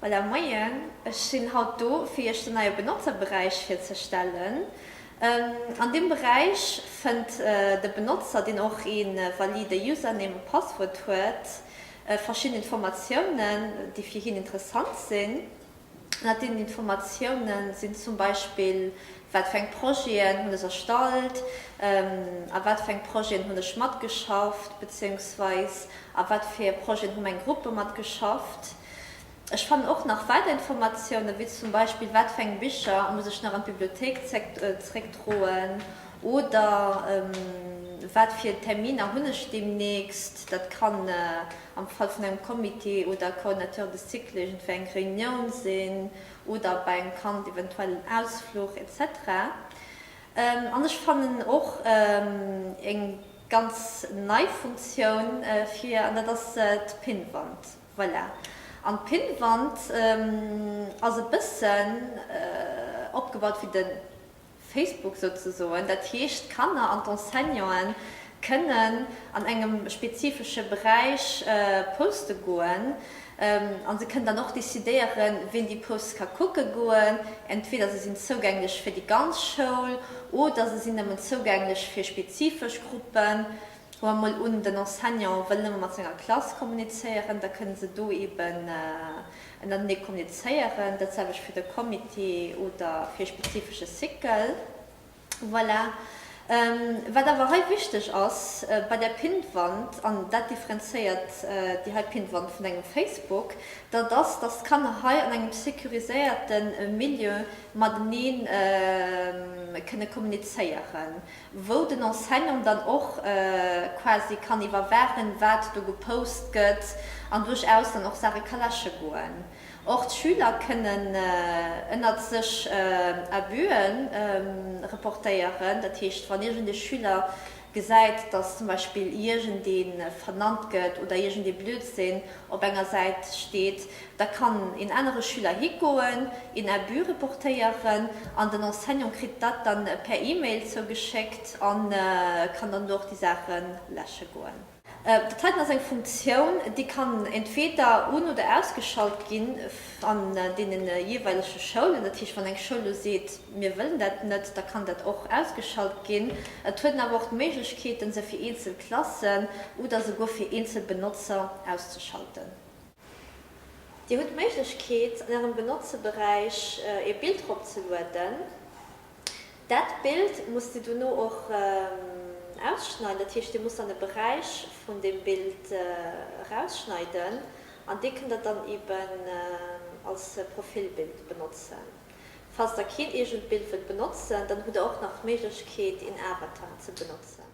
Voilà, moien. Ech sinn haut do fir iech den neie Benotzerberäich virzestellen. An deem Beräich fënnt de Benotzer, deen och ee valide Username a Passwuert huet, verschidden Informatiounen, déi fir hien interessant sinn. Ënnert deenen Informatioune sinn zum Beispill, Wat fir eng Projeten hunn ech erstallt, a wat fir eng Projeten hunn ech matgeschafft, beziéungsweis a wat fir Projeten hu meng Gruppe matgeschafft. Ech fannen och nach weider Informatiounen, wéi zum Beispill, wat fir eng Bicher muss ech nach an d'Bibliothéik zréckdroen oder wat fir Terminer hunn ech deemnächst. Dat kann am Fall vun engem Comité oder Coordinateur de cycle iergendwéi eng Reunioun sinn oder bei engem Kand eventuell en Ausfluch etc. An ech fannen och eng ganz nei Funktioun vir an dat ass d'Pinnwand. Voilà. An d'Pinnwand ass e bëssen opgebaut wéi de Facebook souzesoen. Dat heescht, d'Kanner an d'Enseignanten kënnen an engem spezifesche Beräich poste goen a se kënnen dann och decidéieren, wien déi Posts ka kucke goen. Entweder se sinn zougänglech fir déi ganz Schoul oder se sinn nëmmen zougänglech fir spezifesch Gruppen. Huele mer mol un, den Enseignant wëll nëmme mat senger Klass kommunizéieren, da kënne se do eeben ënnertenee kommunizéieren, dat selwecht fir de Comité oder fir e spezifesche Cycle. Voilà. Wat awer hei wichteg ass bei där Pinnwand, an dat differenzéiert déi hei Pinnwand vun engem Facebook, dat ass, dass d'Kanner hei an engem sécuriséierte Milieu matenee kënne kommunizéieren. wou den Enseignant dann och quasi kann iwwerwaachen, wat do gepost gëtt an duerchaus dann och Saache ka läsche goen. Och d'Schüler kënnen ënnert sech Abusë reportéieren, dat heescht, wann iergend ee Schüler gesäit, dass zum Beispill iergendee vernannt gëtt oder iergendee Blödsinn op enger Säit steet, da kann een anere Schüler higoen, een Abus reportéieren an den Enseignant kritt dat dann per E-Mail zougeschéckt a kann dann do och déi Saache läsche goen. Dat heiten ass eng Funktioun, déi kann entweder un oder ausgeschalt ginn an deene jeeweilege Schoulen. Dat heescht, wann eng Schoul elo seet, mir wëllen dat net, da kann dat och ausgeschalt ginn. Et huet een awer och d'Méiglechkeeten, se fir eenzel Klassen oder souguer fir eenzel Benotzer auszeschalten. Dir hutt d'Méiglechkeet, an Ärem Benotzerberäich ee Bild eropzelueden. Dat Bild musst Dir dono och ausschneiden, dat heescht, Dir musst dann e Beräich vun deem Bild erausschneiden an dee kënnt Der dann eben als Profilbild benotzen. Falls Der keen eegent Bild wëllt benotzen, dann hutt Der och nach d'Méiglechkeet, een Avatar ze benotzen.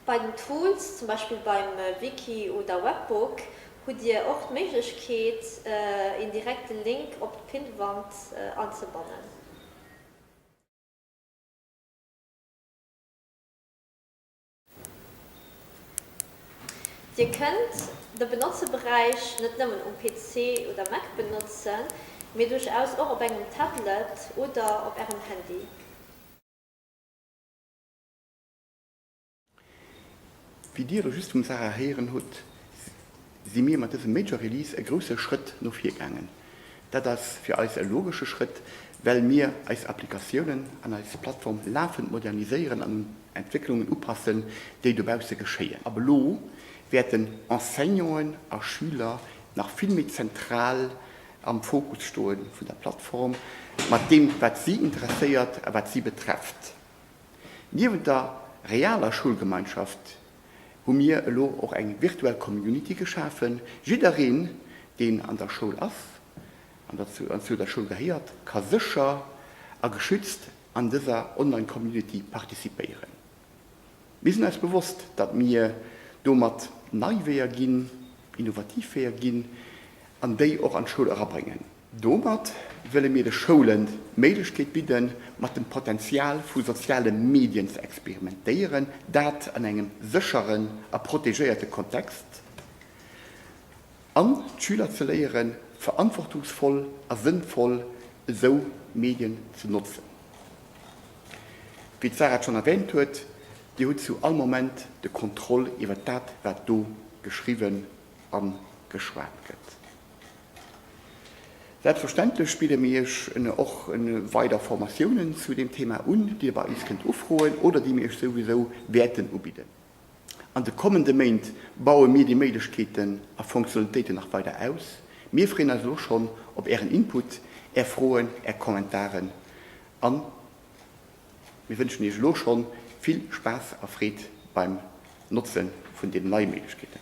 Bei den Tools, zum Beispill beim Wiki oder Webbook, hutt Dir och d'Méiglechkeet, een direkte Link op d'Pinnwand anzebannen. Dir kënnt de Benotzerberäich net nëmmen um PC oder Mac benotzen, mee duerchaus och op engem Tablet oder op Ärem Handy. Wéi Dir elo just vum Sarah héieren hutt, si mir mat dësem Major Release e grousse Schrëtt no vir gaangen. Dat ass fir eis e logesche Schrëtt, well mir eis Applikatiounen an eis Plattform lafend moderniséieren an un Entwécklungen upassen, déi dobausse geschéien. Ab elo wäerten Enseignanten a Schüler nach vill méi zentral am Fokus stoe vun der Plattform, mat deem wat si interesséiert a wat si betrefft. Niewent der realer Schoulgemeinschaft hu mir elo och eng virtuell Community geschafen. Jiddereen, deen an der Schoul ass an zu der Schoul gehéiert, ka sécher a geschützt an dëser Online-Community participéieren. Mir sinn eis bewosst, datt mir domat nei Weeër ginn, innovativ Weeër ginn an déi och an d'Schoul erabréngen. Domat wëlle mir de Schoulen d'Méiglechkeet bidden, mat dem Potenzial vu soziale Medien ze experimentéieren, dat an engem sécheren a protegéierte Kontext, an d'Schüler ze léieren, verantwortungsvoll a sënnvoll esou Medien ze notzen. Wéi d'Sarah et schonn erwähnt huet, Dir hutt zu all Moment de Contrôle iwwer dat, wat do. geschriwwen a geschwat gëtt. Selbstverständlech bidde mir Iech och weider Formatiounen zu deem Thema un, déi Dir bei eis kënnt ufroen oder déi mir Iech souwisou wäerten ubidden. An de kommende Méint baue mir déi Méiglechkeeten a Funktionalitéiten nach weider aus. Mir freeën eis elo schonn op Ären Input, Är Froen, Är Kommentaren a mir wënschen Iech elo schonn vill Spaass a Freed beim Notze vun deenen neie Méiglechkeeten.